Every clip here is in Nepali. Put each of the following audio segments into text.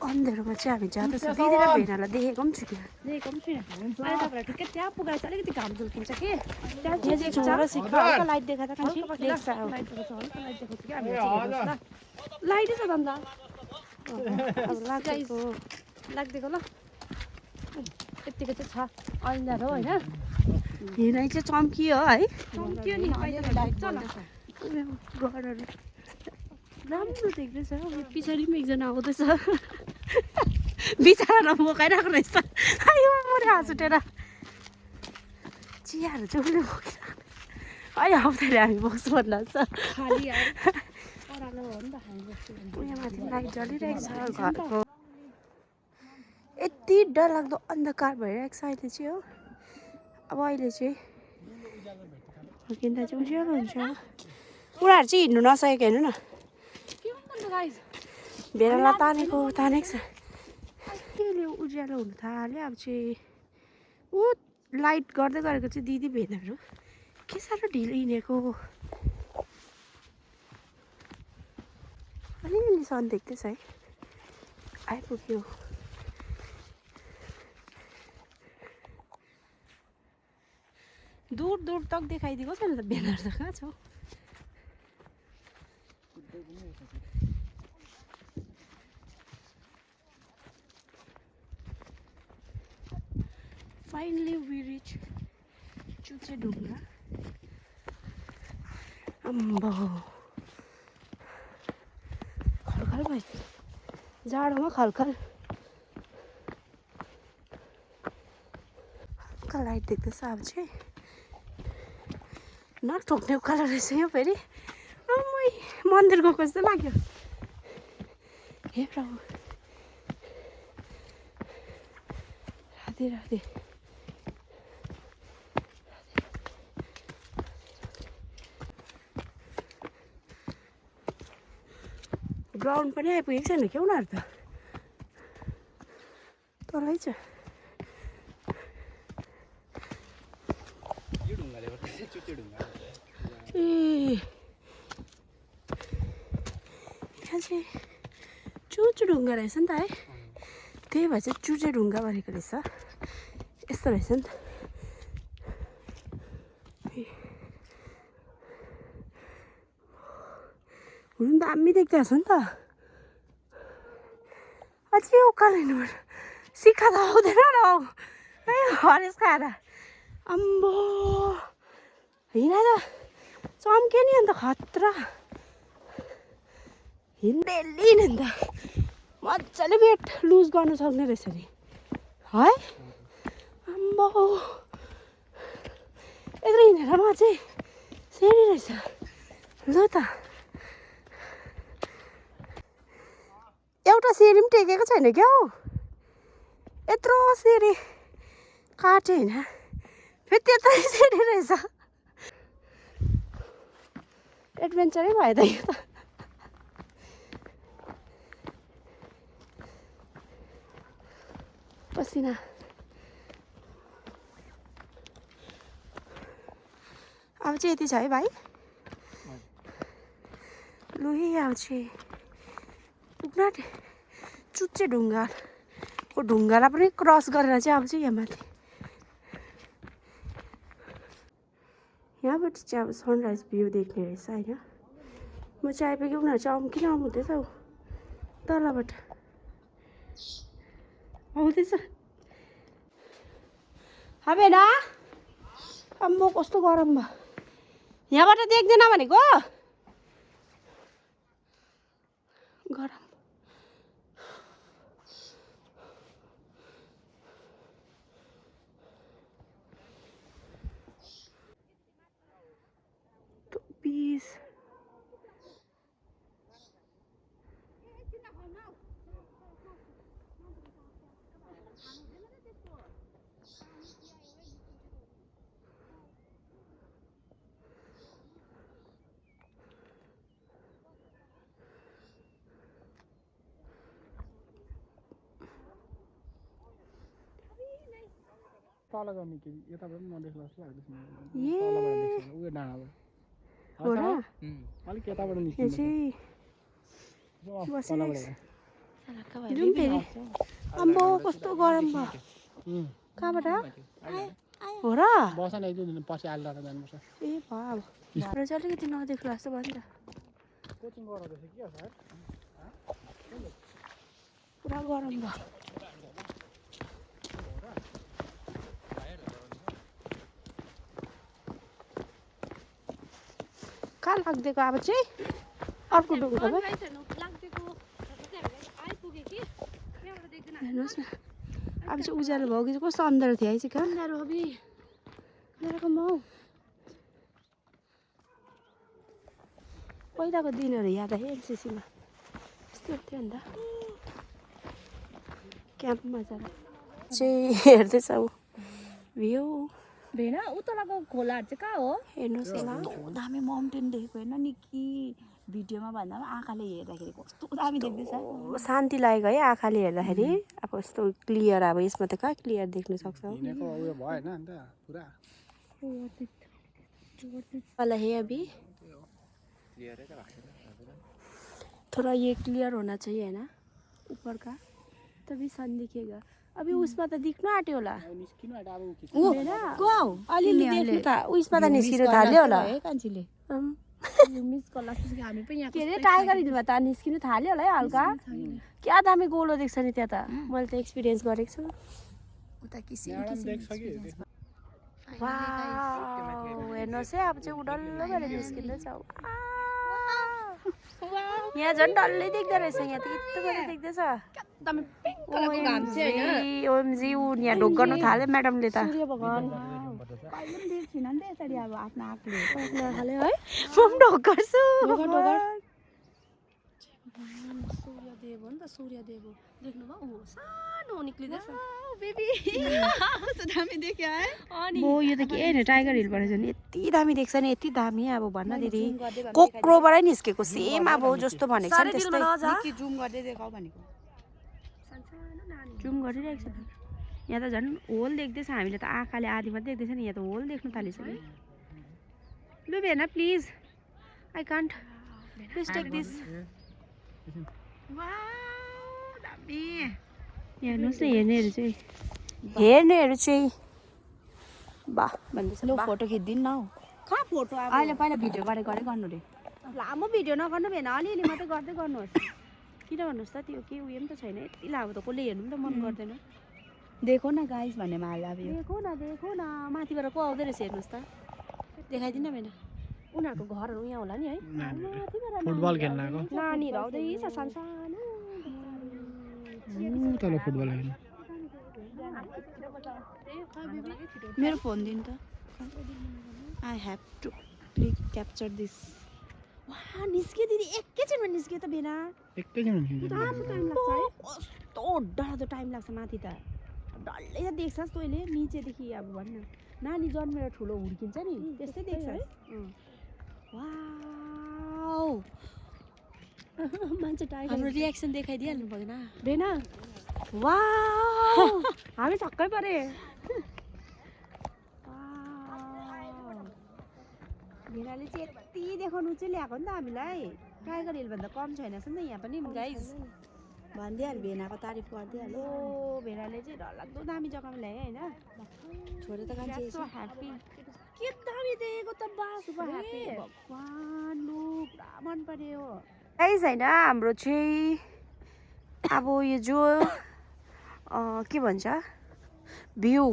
अन्धेरोमा चाहिँ हामी जाँदैछ दिदी र भेनालाई देखेको पनि छु क्या देखेको पनि छुइनँ अहिले तपाईँलाई ठिकै त्यहाँ पुगाएछ अलिकति घाम झुल्किन्छ कि त्यहाँ चाहिँ हल्का लाइट देखाएर कान्छी देख्छ लाइट देखाउँछ हल्का लाइट देखाउँछ कि हामी लाइटै छ त अन्त अब लाग्दिएको ल यत्तिको चाहिँ छ अन्धारो होइन हेराइ चाहिँ चम्कियो है चम्कियो नि अहिले लाइट छ ल घरहरू राम्रो देख्दैछ पछाडि पनि एकजना आउँदैछ बिचरा बोकाइरहेको रहेछ आयो मरे हाँस उठेर चियाहरू चाहिँ उसले बोकिरहेको अहिले आउँदाखेरि हामी बस्नु मन लाग्छ खाली ओह्रालो हो नि त हामी बस्छु उयो माथि लाइट जलिरहेको छ घरको यति डरलाग्दो अन्धकार भइरहेको छ अहिले चाहिँ हो अब अहिले चाहिँ फर्किँदा चाहिँ उज्यालो हुन्छ उनीहरू चाहिँ हिँड्नु नसकेको हेर्नु न भेडालाई तानेको छ अहिले उज्यालो हुनु थाल्यो अब चाहिँ ऊ लाइट गर्दै गरेको चाहिँ दिदी भेनाहरू के साह्रो ढिलो हिँडेको अलिअलि सन देख्दैछ है आइपुग्यो दूर दूर तक देखाइदिएको छ नि त भेनाहरू त कहाँ छ Finally we reach चुचेढुङ्गा अम्बो खलखल भयो जाडोमा खलखल हल्का लाइट देख्दैछ अब चाहिँ नठोक्ने उकालो रहेछ यो फेरि अम्मै मन्दिर गएको जस्तो लाग्यो हे प्रभु राधे राधे ग्राउन्ड पनि आइपुगेको छैन क्या उनीहरू त तलै छ ए यहाँ चाहिँ चुचुढुङ्गा रहेछ नि त है त्यही भएर चाहिँ चुचेढुङ्गा भनेको रहेछ यस्तो रहेछ नि त हुनु पनि दामी देख्दैछ नि त अझै उकालो हिँड्नुपर्छ सिक्का त आउँदैन र ए हरेस खाएर अम्बो हिँड त चम्क्यो नि अन्त खतरा डेली नि अन्त मजाले वेट लुज गर्नु सक्ने रहेछ नि है अम्बो यत्रो हिँडेर म चाहिँ सेरी रहेछ ल त एउटा सिँढी पनि टेकेको छैन क्या हौ यत्रो सिँढी काट्यो होइन फेरि त्यत्रै सिँढी रहेछ एडभेन्चरै भयो त यो त पसिना अब चाहिँ यति छ है भाइ लु है अब चाहिँ पुग्न चुचेढुङ्गाको ढुङ्गालाई पनि क्रस गरेर चाहिँ अब चाहिँ यहाँ माथि यहाँबाट चाहिँ अब सनराइज भ्यू देख्ने रहेछ होइन म चाहिँ आइपुगेँ उनीहरू चाहिँ किन आउँदैछ हौ तलबाट आउँदैछ हबेन अम्बो कस्तो गरम भयो यहाँबाट देख्दैन भनेको गरम टोपिस तल गर्ने के यताबाट पनि नदेख्ला जस्तो लाग्दैछ ए उयो डाँडाबाट हो र अलिक यताबाट यो निस्किन्छ चाहिँ बसिरहेको छ जाउँ फेरि अम्बो कस्तो गरम भयो कहाँबाट हो र बस न 1-2 दिन पछि आइला जानुपर्छ ए भयो अब र चाहिँ अलिकति नदेख्ला जस्तो भयो नि त कोचिङ गराउँदैछ के हो सर पुरा गरम भयो कहाँ लाग्दिएको अब चाहिँ अर्को डुङ्गा भयो हेर्नुहोस् न अब चाहिँ उज्यालो भयो कि कस्तो अन्धारो थियो है चाहिँ कहाँ अन्धारो हबी अन्धारोको म पहिलाको दिनहरू याद आयो एनसिसीमा यस्तो थियो नि त क्याम्पमा जाँदा चाहिँ हेर्दैछ ऊ भ्यू भेना उतलाको खोलाहरू चाहिँ कहाँ हो हेर्नुहोस् न कस्तो दामी माउन्टेन देखेको होइन नि कि भिडियोमा भन्दा पनि आँखाले हेर्दाखेरि कस्तो दामी देख्दैछ शान्ति लागेको है आँखाले हेर्दाखेरि अब यस्तो क्लियर अब यसमा त कहाँ क्लियर देख्न सक्छ हिँडेको उयो भयो हैन अन्त पुरा वाला है अभी थोड़ा ये क्लियर होना चाहिए है ना ऊपर का तभी सन दिखेगा अभी उसमा त दिख्नु आँट्यो होला निस्किनु आँट्यो अब अलिअलि देख्नु त उयसमा त निस्किनु थाल्यो होला है कान्छीले मिस कल हामी पनि यहाँ के अरे टाइगर हिलमा त निस्किनु थाल्यो होला है हल्का क्या दामी गोलो देख्छ नि त्यहाँ त मैले त एक्सपिरियन्स गरेको छु उता किसिम देख्छ कि वाउ हेर्नुहोस् है अब चाहिँ ऊ डल्लो भएर निस्किँदैछ यहाँ झन् डल्लै देख्दो रहेछ यहाँ त यत्रो गरेर देख्दैछ ओएमजी ऊ यहाँ ढोक गर्नु थाल्यो म्याडमले त सूर्य भगवान कहिले पनि देखेको छैन नि त यसरी अब आफ्नो आँखले खाले है म पनि ढोक गर्छु सूर्यदेव हो नि त सूर्यदेव हो देख्नुभयो ऊ सानो निक्लिँदैछ बेबी कस्तो दामी देख्यो है अनि यो त के होइन टाइगर हिलबाट झन् यति दामी देख्छ नि यति दामी अब भन्न दिदी कोक्रोबाटै निस्केको सेम अब जस्तो भनेको छ नि त्यस्तै कि जुम गर्दै देखाउ भनेको जुम गरिरहेको छ यहाँ त झन् होल देख्दैछ हामीले त आँखाले आधी मात्रै देख्दैछ नि यहाँ त होल देख्नु थालिसक्यो लु भेना please I can't please take this हेर्नुहोस् न हेर्नेहरू चाहिँ वाह भन्दैछ लो फोटो खिच्दिन न हौ कहाँ फोटो अब अहिले पहिला भिडियो गरेको गर्नु रे लामो भिडियो नगर्नु भेन अलिअलि मात्रै गर्दै गर्नुहोस् किन भन्नुहोस् त त्यो के उयो पनि त छैन यति लामो त कसले हेर्नु पनि त मन गर्दैन देखो न गाइस भन्ने माला अब यो देखो न माथिबाट को आउँदै रहेछ हेर्नुहोस् त देखाइदिन भेन उनीहरूको घरहरू यहाँ होला नि है फुटबल खेल्न आएको नानीहरू आउँदैछ सानसानो तल फुटबल खेल्न मेरो फोन दिन त I have to click capture this वाह निस्क्यो दिदी एकैछिनमा निस्क्यो त भेना एकैछिनमा टाइम लाग्छ है कस्तो डरलाग्दो टाइम लाग्छ माथि त डल्लै त देख्छस् तैँले निचेदेखि अब भन्न नानी जन्मेर ठुलो हुर्किन्छ नि त्यस्तै देख्छस् वाउ मान्छे टाइगर हाम्रो रियाक्सन देखाइदिइहाल्नु भएन भेना वाउ हामी छक्कै परे भेनाले चाहिँ यति देखाउनु चाहिँ ल्याएको नि त हामीलाई टाइगर हिलभन्दा कम छैन नि त यहाँ पनि गाइज भनिदिइहाल्यो भेनाको तारिफ गरिदिइहाल्यो ओ भेनाले चाहिँ डरलाग्दो दामी जग्गामा ल्यायो होइन छोरे त कान्छी सो ह्याप्पी के दामी देखेको त बा सुपर ह्याप्पी भगवान लु पुरा मन पर्यो गाइज होइन हाम्रो चाहिँ अब यो जो के भन्छ भ्यू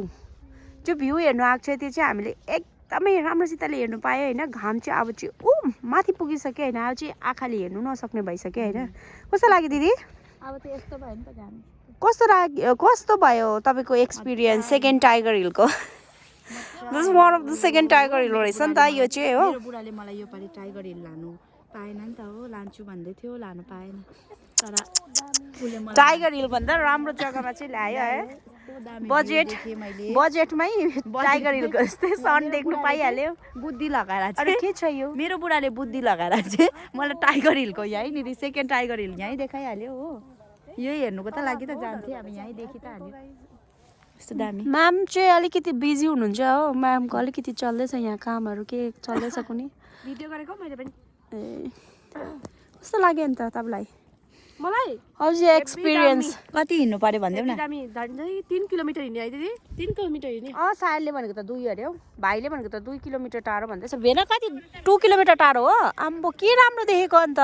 जो भ्यू हेर्नु आएको छ त्यो चाहिँ हामीले एकदमै राम्रोसितले हेर्नु पायो होइन घाम चाहिँ अब चाहिँ माथि पुगिसक्यो होइन अब चाहिँ आँखाले हेर्नु नसक्ने भइसक्यो होइन कस्तो लाग्यो दिदी अब त यस्तो भयो नि त घाम कस्तो भयो तपाईँको एक्सपिरियन्स सेकेन्ड टाइगर हिलको this one of the second tiger hill रहेछ नि त यो चाहिँ हो मेरो बुढाले मलाई यो पालि टाइगर हिल लानु पाएन नि त हो लान्छु भन्दै थियो लानु पाएन तर टाइगर हिल भन्दा राम्रो जग्गामा चाहिँ ल्यायो है बजेटमै टाइगर हिलको जस्तै सन देख्नु पाइहाल्यो बुद्धि लगाएर अरे चाहिँ के छ यो मेरो बुढाले बुद्धि लगाएर चाहिँ मलाई टाइगर हिलको यहीँनिर सेकेन्ड टाइगर हिल यहीँ देखाइहाल्यो हो यही हेर्नुको त लागि त जान्थेँ अब यहीँ देखि त हाल्यो यस्तो दामी म्याम चाहिँ अलिकति बिजी हुनुहुन्छ हो म्यामको अलिकति चल्दैछ यहाँ कामहरू के चल्दैछ कुनै भिडियो गरेको मैले पनि ए कस्तो लाग्यो नि त तपाईँलाई मलाई हाउज योर एक्सपिरियन्स कति हिँड्नु पर्यो भन्देऊ न हामी 3 किलोमिटर हिँड्ने है दिदी 3 किलोमिटर हिँड्ने सायरले भनेको त 2 अरे हौ भाइले भनेको त 2 किलोमिटर टाढो भन्दैछ भेना कति 2 किलोमिटर टाढो हो आम्बो के राम्रो देखेको अन्त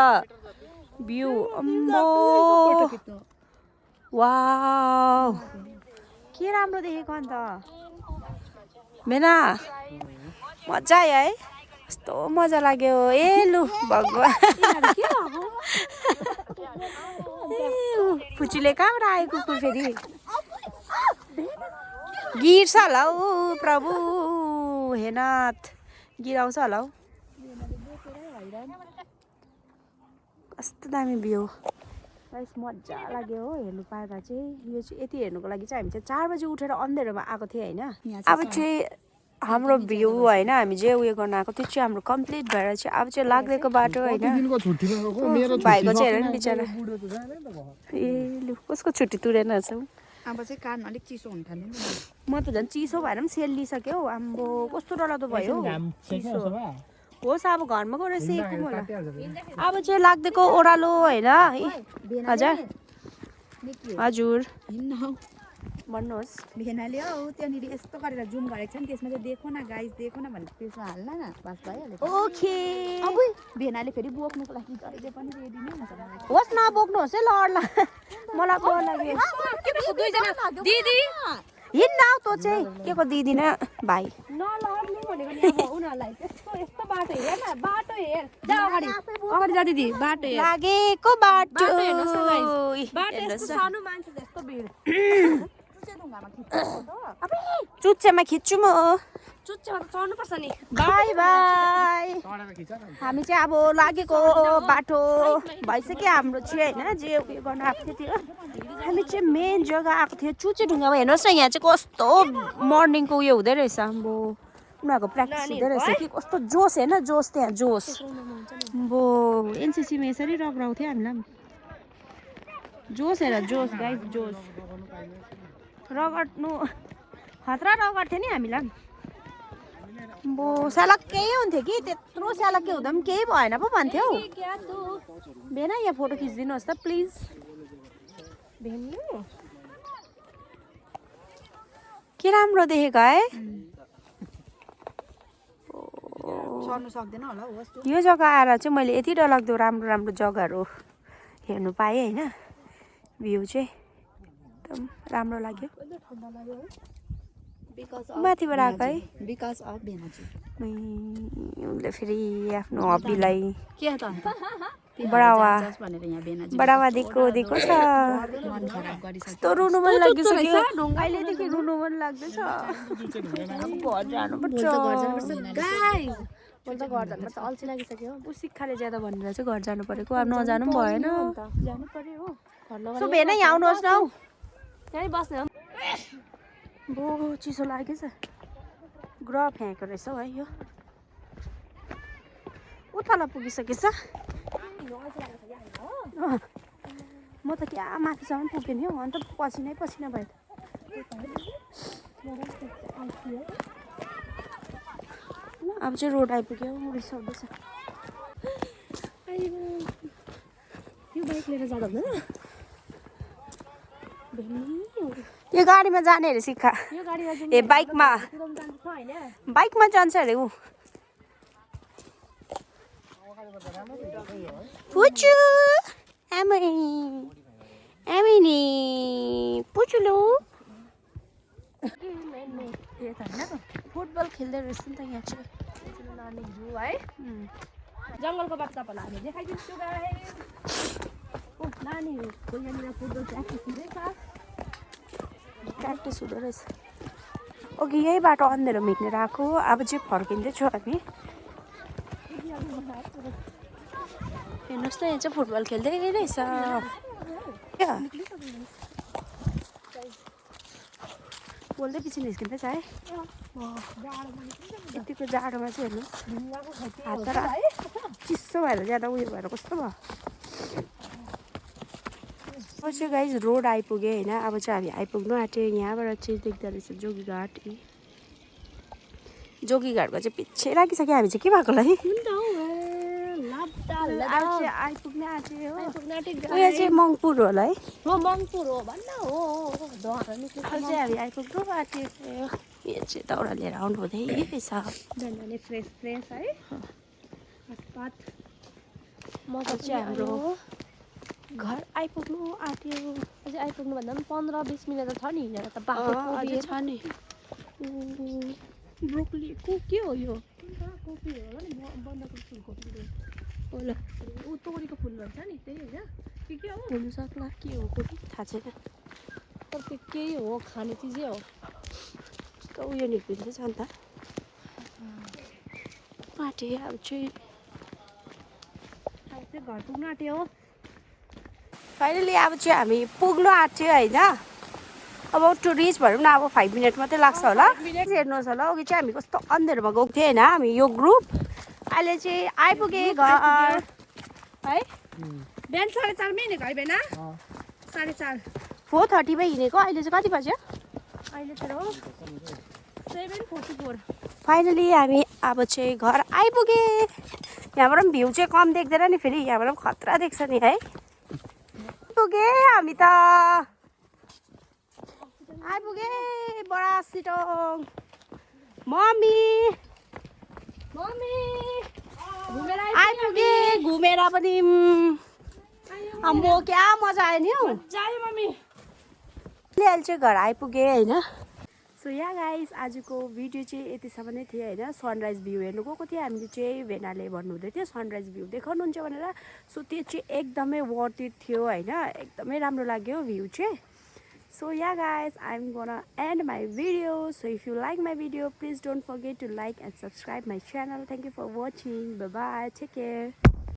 भ्यू अम्बो वाउ के राम्रो देखेको अन्त भेना मजा आयो है कस्तो मजा लाग्यो ए लु भगवान् फुचीले कहाँबाट आयो कुकुर फेरि गिर्छ होला हौ प्रभु हेनाथ गिराउँछ होला हौ कस्तो दामी भ्यू गाइस मजा लाग्यो हो हेर्नु पाउँदा चाहिँ यो चाहिँ यति हेर्नुको लागि चाहिँ हामी चाहिँ 4 बजी उठेर अँधेरोमा आएको थियौँ होइन अब चाहिँ हाम्रो भ्यू होइन हामी जे उयो गर्न आएको त्यो चाहिँ हाम्रो कम्प्लिट भएर चाहिँ अब चाहिँ लाग्दैको बाटो होइन भाइको चाहिँ हेर नि बिचरा ए लु कसको छुट्टी तुरेन रहेछ अब चाहिँ कान अलिक चिसो हुन थाल्यो नि म त झन् चिसो भएर पनि सेलिसक्यो आम्बो कस्तो डरलाग्दो भयो होस् अब घरमा गएर सेकौँ होला अब चाहिँ लाग्दैको ओह्रालो होइन हजुर हजुर हिँड्न हौ भन्नुहोस् भेनाले हौ त्यहाँनिर यस्तो गरेर जुम गरेको छ नि त्यसमा चाहिँ देखो न गाइस देखो न भने त्यसमा हाल्न न बस भइहाल्यो ओके अब भेनाले फेरि बोक्नुको लागि जहिले पनि रेडी नै हुन्छ मलाई होस् नबोक्नुहोस् है लड्ला मलाई डर लाग्यो दिदी हिँड्न आऊ तँ चाहिँ के को दिँदिन भाइ नलड्नु भनेको नि अब उनीहरूलाई यस्तो बाटो हेर न बाटो हेर जा अगाडि अगाडि जा दिदी बाटो हेर लागेको बाटो हेर्नुहोस् न गाइस बाटो यस्तो सानो मान्छे जस्तो भिड चुच्चेमा खिच्छु म चुच्चेमा त चढ्नुपर्छ नि बाई बाई हामी चाहिँ अब लागेको बाटो भइसक्यो हाम्रो चाहिँ होइन जे उयो गर्न आएको थियो हामी चाहिँ मेन जग्गा आएको थियो चुचे ढुङ्गामा हेर्नुहोस् न यहाँ चाहिँ कस्तो मर्निङको उयो हुँदै रहेछ आम्बो उनीहरूको प्र्याक्टिस हुँदै रहेछ कि कस्तो जोस होइन जोस त्यहाँ जोस बो एनसिसीमा यसरी रगराउँथ्यो हामीलाई पनि जोस हेर जोस गाइस जोस रगड्नु खतरा रगड्थ्यो नि हामीलाई बो स्यालक्कै हुन्थ्यो कि त्यत्रो स्यालक्कै हुँदा पनि केही भएन पो भन्थ्यौ बेना यहाँ फोटो खिचिदिनुहोस् त प्लिज के राम्रो देखेको है चढ्नु सक्दैन होला होस् यो जग्गा आएर चाहिँ मैले यति डरलाग्दो राम्रो राम्रो जग्गाहरू हेर्नु पाएँ होइन भ्यू चाहिँ एकदम राम्रो लाग्यो माथिबाट आएको है बिकज अफ भेना चाहिँ उसले फेरि आफ्नो हबीलाई के त अन्त बढावा भनेर यहाँ भेना बढावा दिएको दिएको छ मन खराब गरिसक्यो कस्तो रुनु मन लागिसक्यो अहिलेदेखि रुनु मन लाग्दैछ घर जानुपर्छ गाइस मैले त घर जानुपर्छ अल्छी लागिसक्यो सिक्खाले ज्यादा भनेर चाहिँ घर जानु परेको अब नजानु पनि भएन जानु पर्यो हो घर सो भेना यहाँ आउनुहोस् न हौ त्यही बस्ने हो बो चिसो लागेछ ग्रह फ्याँको रहेछ हौ है यो उताला पुगिसकेछ म त क्या माथिसम्म पुगेँ नि हौ अन्त पसिनै पसिना भयो अब चाहिँ रोड आइपुग्यो रिसाउँदैछ यो बाइक लिएर जाँदा हुँदैन यो गाडीमा जाने अरे सिक्खा यो गाडीमा ए बाइकमा बाइकमा जान्छ अरे ऊ पुचु आमै आमै नि पुचुलो फुटबल खेल्दै रहेछ नि त यहाँ चाहिँ नानी जू है जङ्गलको बाटो तपाईँलाई हामी देखाइदिन्छु गाइस नानीहरूको यहाँनिर फुटबल प्र्याक्टिस हुँदो रहेछ ओके यही बाटो अँधेरोमा हिँडेर आएको अब चाहिँ फर्किँदैछौँ हामी हेर्नुहोस् त यहाँ चाहिँ फुटबल खेल्दै रहेछ क्या बोल्दै पछि निस्किँदैछ है यतिको जाडोमा चाहिँ हेर्नुहोस् हात तर चिसो भएर ज्यादा उयो भएर कस्तो भयो अब चाहिँ गाइज रोड आइपुग्यो होइन अब चाहिँ हामी आइपुग्नु आँट्यो यहाँबाट चाहिँ देख्दो रहेछ जोगीघाट जोगीघाटको चाहिँ पछि राखिसक्यो हामी चाहिँ के भएको होला है अब चाहिँ आइपुग्ने आँट्यो हो आइपुग्न आँट्यो उयो चाहिँ मङ्पुर होला है हो मङ्पुर हो भन्न हो धर निक्लेको अहिले चाहिँ हामी आइपुग्नु आँट्यो यो चाहिँ दाउरा लिएर आउनु हुँदैछ बिहान फ्रेस फ्रेस है हटपाट मजा चाहिँ हाम्रो घर आइपुग्नु आँट्यो अझै आइपुग्नुभन्दा पनि 15-20 मिनट त छ नि हिँडेर त अझै बाटो छ नि ब्रोकली के हो यो कोपी होला नि बन्दाकोपी फुलकोपी होला ऊ तोरीको फुल भन्छ नि त्यही होइन के हो हुनसक्ला के हो कुनै थाहा छैन तर त्यो केही हो खाने चिजै हो कस्तो उयो निक्लिँदैछ अन्त आँटे अब चाहिँ घर पुग्नु आँट्यो हो फाइनली अब चाहिँ हामी पुग्नु आँट्यो होइन अब टु रिच भनौँ न अब 5 मिनट मात्रै लाग्छ होला हेर्नुहोस् होला अघि चाहिँ हामी कस्तो अन्धेरोमा गएको थियो होइन हामी यो ग्रुप अहिले चाहिँ आइपुगे घर है बिहान 4:30 मै हिँडेको है बिहान 4:30 4:30 मै हिँडेको अहिले चाहिँ कति बज्यो अहिले तर हो 7:44 फाइनली हामी अब चाहिँ घर आइपुगे यहाँबाट पनि भ्यू चाहिँ कम देख्दैन नि फेरि यहाँबाट पनि खतरा देख्छ नि है पुगे हामी त आइपुगे बडा सिटोङ मम्मी घुमेर आइपुगे घुमेर पनि म क्या मजा आयो नि हौ जायो मम्मी अहिले चाहिँ घर आइपुगेँ होइन सो या गाइस आजको भिडियो चाहिँ यतिसम्म नै थियो होइन सनराइज भ्यू हेर्नु गएको थियो हामीले चाहिँ भेनाले भन्नुहुँदै थियो सनराइज भ्यू देखाउनुहुन्छ भनेर सो त्यो चाहिँ एकदमै वर्थ इट थियो होइन एकदमै राम्रो लाग्यो भ्यू चाहिँ So yeah guys, I'm gonna end my video. So if you like my video, please don't forget to like and subscribe my channel. Thank you for watching. Bye bye. Take care.